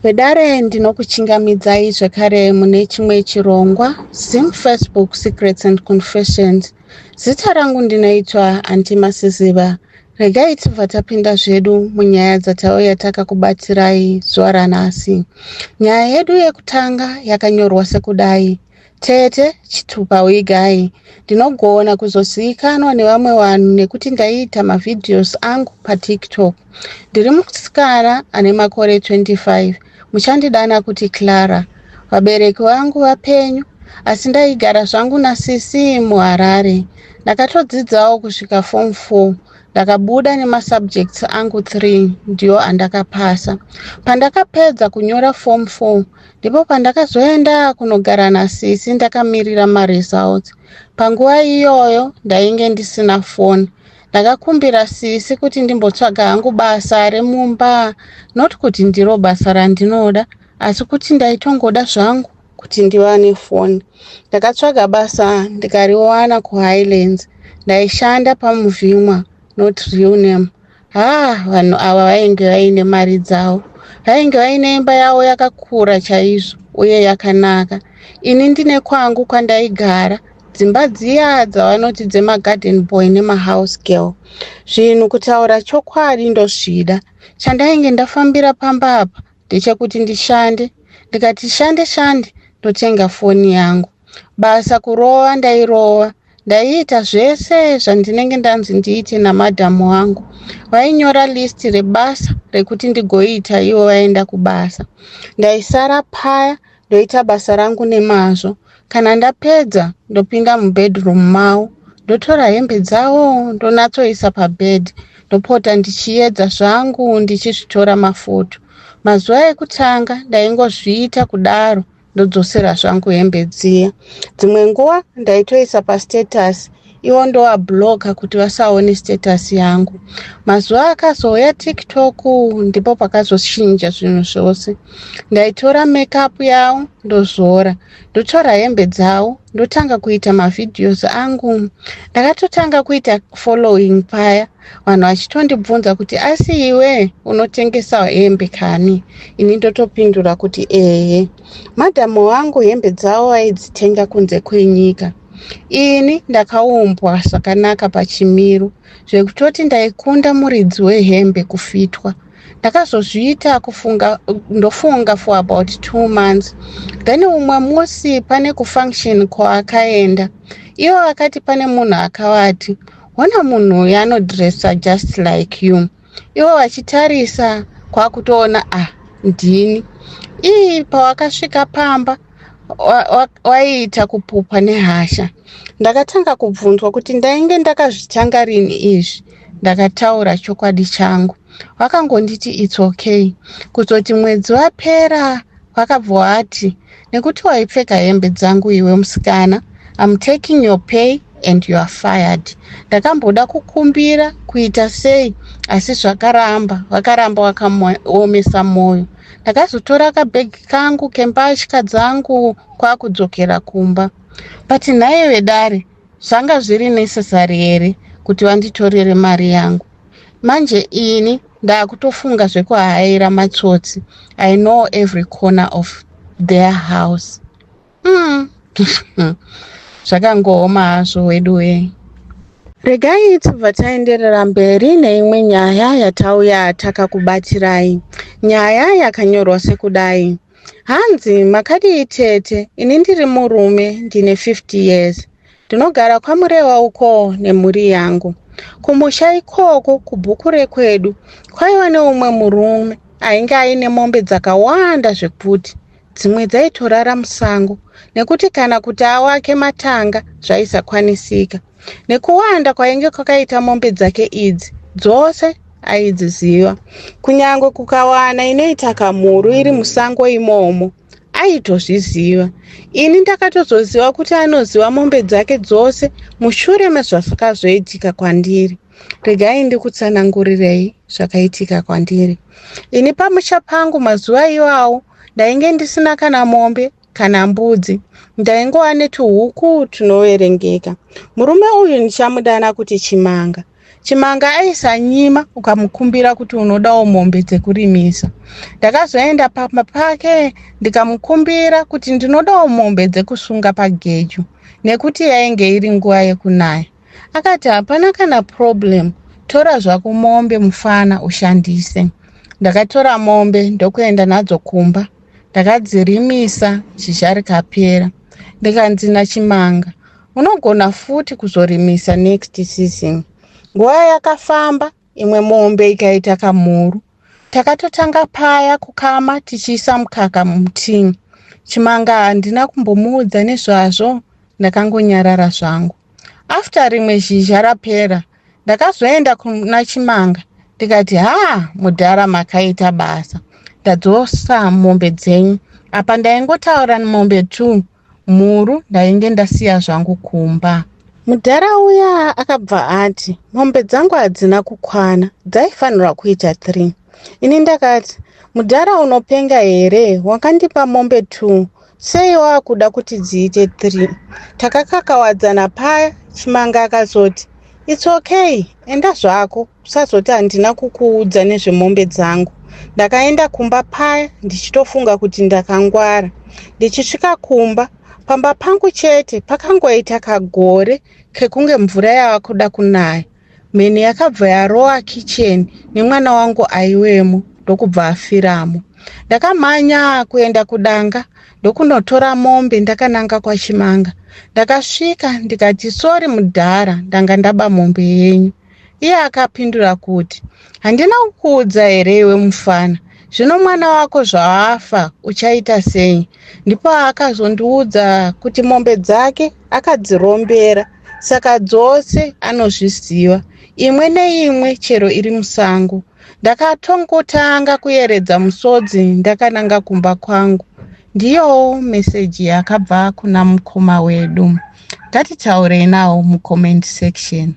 Vedare, ndinokuchingamidzai zvekare mune chimwe chirongwa, Zim Facebook Secrets and Confessions. Zita rangu ndinoitwa Anti Masiziva. Regai tibva tapinda zvedu munyaya dzatauya takakubatirai zuva ranhasi. Nyaya yedu yekutanga yakanyorwa sekudai: Tete Chitupa Wigai. Ndinogona kuzozivikanwa nevamwe vanhu nekuti ndaiita mavhidhios angu paTikTok. Ndiri musikana ane makore 25, muchandidana kuti Clara. Vabereki vangu vapenyu, asi ndaigara zvangu nasisi muHarare. Ndakatodzidzawo kusvika Form 4. Ndakabuda nemasubjects angu 3, ndiyo andakapasa. Pandakapedza kunyora Form 4, ndipo pandakazoenda kunogara nasisi ndakamirira maresults. Panguva iyoyo ndainge ndisina foni. Ndakakumbira sisi kuti ndimbotsvaga hangu basa remumba, not kuti ndiro basa randinoda, asi kuti ndaitongoda zvangu kuti ndiwane foni. Ndakatsvaga basa ndikariwana kuHighlands. Ndaishanda pamuvhimwa, not real name. Ha, vanhu ava vainge vaine mari dzavo, vainge vaine imba yavo yakakura chaizvo uye yakanaka. Ini ndine kwangu kwandaigara, dzimba dziya dzavanoti dzemagarden boy nemahouse girl. Zvinhu, kutaura chokwadi, ndozvida. Chandainge ndafambira pamba apa ndechekuti ndishande. Ndikati shande shande, ndotenga foni yangu. Basa kurova ndairova, ndaiita zvese zvandinenge ndanzi ndiite namadhamu wangu. Vainyora list rebasa rekuti ndigoita ivo vaenda kubasa. Ndaisara paya ndoita basa rangu nemazvo. Kana ndapedza, ndopinda mubedroom mavo, ndotora hembe dzavo, ndonatsoisa pabhedhi, ndopota ndichiedza zvangu ndichizvitora mafoto. Mazuva ekutanga ndaingozviita kudaro, ndodzosera zvangu hembe dziya. Dzimwe nguva ndaitoisa pastatus, ivo ndovabloka kuti vasaone status yangu. Mazuva akazouya TikTok, ndipo pakazochinja zvinhu zvose. Ndaitora makeup yavo ndozora, ndotora hembe dzavo, ndotanga kuita mavhidhios angu. Ndakatotanga kuita following paya, vanhu vachitondibvunza kuti, "Asi iwe unotengesa hembe kani?" Ini ndotopindura kuti, "Ehe." Madhamu vangu hembe dzavo vaidzitenga kunze kwenyika. Ini ndakaumbwa zvakanaka pachimiro, zvekutoti ndaikunda muridzi wehembe kufitwa. Ndakazozviita kufunga, ndofunga for about 2 months. Then umwe musi pane kufunction kwaakaenda, ivo vakati pane munhu akavati, "Hona munhu uyu anodressa just like you." Ivo vachitarisa, kwakutoona, "Ah, ndini." Ii, pawakasvika pamba waiita kupupa nehasha. Ndakatanga kubvunzwa kuti ndainge ndakazvitanga rini izvi. Ndakataura chokwadi changu, vakangonditi, "It's okay." Kuzoti mwedzi wapera, vakabva vati, "Nekuti waipfeka hembe dzangu iwe musikana, I'm taking your pay and you are fired." Ndakamboda kukumbira kuita sei, asi zvakaramba, vakaramba vakaomesa mwoyo. Ndakazotora kabhegi kangu kembatya dzangu kwakudzokera kumba. But nhai vedare, zvanga zviri necessary here kuti vanditorere mari yangu? Manje ini ndaakutofunga zvekuhaira matsotsi. I know every corner of their house. Zvakangooma hazvo wedu wei. Regai tibva taenderera mberi neimwe nyaya yatauya takakubatirai. Nyaya yakanyorwa sekudai, hanzi, "Makadii tete? Ini ndiri murume, ndine 50 years, ndinogara kwaMurewa uko nemhuri yangu. Kumusha ikoko kubhuku rekwedu kwaiva neumwe murume ainge aine mombe dzakawanda, zvekuti dzimwe dzaitorara musango nekuti kana kuti awake matanga zvaisakwanisika nekuwanda kwainge kwakaita mombe dzake idzi. Dzose aidziziva, kunyange kukawana inoita kamhuru iri musango imomo aitozviziva. Ini ndakatozoziva kuti anoziva mombe dzake dzose mushure mezvakazoitika kwandiri. Regai ndikutsanangurirei zvakaitika kwandiri. Ini pamusha pangu mazuva iwawo ndainge ndisina kana mombe kana mbudzi, ndaingova netuhuku tunoverengeka. Murume uyu ndichamudana kuti Chimanga. Chimanga aisanyima ukamukumbira kuti unodawo mombe dzekurimisa. Ndakazoenda pamba pake ndikamukumbira kuti ndinodawo mombe dzekusunga pagejo nekuti yainge iri nguva yekunaya. Akati hapana kana problem, tora zvako mombe mufana ushandise. Ndakatora mombe ndokuenda nadzo kumba. Ndakadzirimisa zhizha rikapera. Ndikanzi naChimanga, unogona futi kuzorimisa next season. Nguva yakafamba, imwe mombe ikaita kamhuru. Takatotanga paya kukama tichiisa mukaka mutini. Chimanga handina kumbomuudza nezvazvo, ndakangonyarara zvangu. After rimwe zhizha rapera, ndakazoenda kuna Chimanga ndikati, ha, mudhara makaita basa, ndadzosa mombe dzenyu. Apa ndaingotaura mombe 2, mhuru ndainge ndasiya zvangu kumba. Mudhara uya akabva ati mombe dzangu hadzina kukwana, dzaifanirwa kuita 3. Ini ndakati, mudhara unopenga here? Wakandipa mombe 2, sei wakuda kuti dziite 3? Takakakawadzana paya. Chimanga akazoti, it's okay, enda zvako, usazoti handina kukuudza nezvemombe dzangu. Ndakaenda kumba paya ndichitofunga kuti ndakangwara. Ndichisvika kumba, pamba pangu chete pakangoita kagore kekunge mvura yava kuda kunaya. Mheni yakabva yarova kicheni nemwana wangu aiwemo ndokubva afiramo. Ndakamhanya kuenda kudanga ndokunotora mombe ndakananga kwaChimanga. Ndakasvika ndikati, sorry mudhara, ndanga ndaba mombe yenyu. Iye akapindura kuti, handina kukuudza here iwe mufana? Zvino mwana wako zvaafa uchaita sei? Ndipo akazondiudza kuti mombe dzake akadzirombera, saka dzose anozviziva, imwe neimwe chero iri musango. Ndakatongotanga kuyeredza musodzi ndakananga kumba kwangu. Ndiyowo meseji yakabva kuna mukoma wedu. Ngatitaurei nawo mucomment section.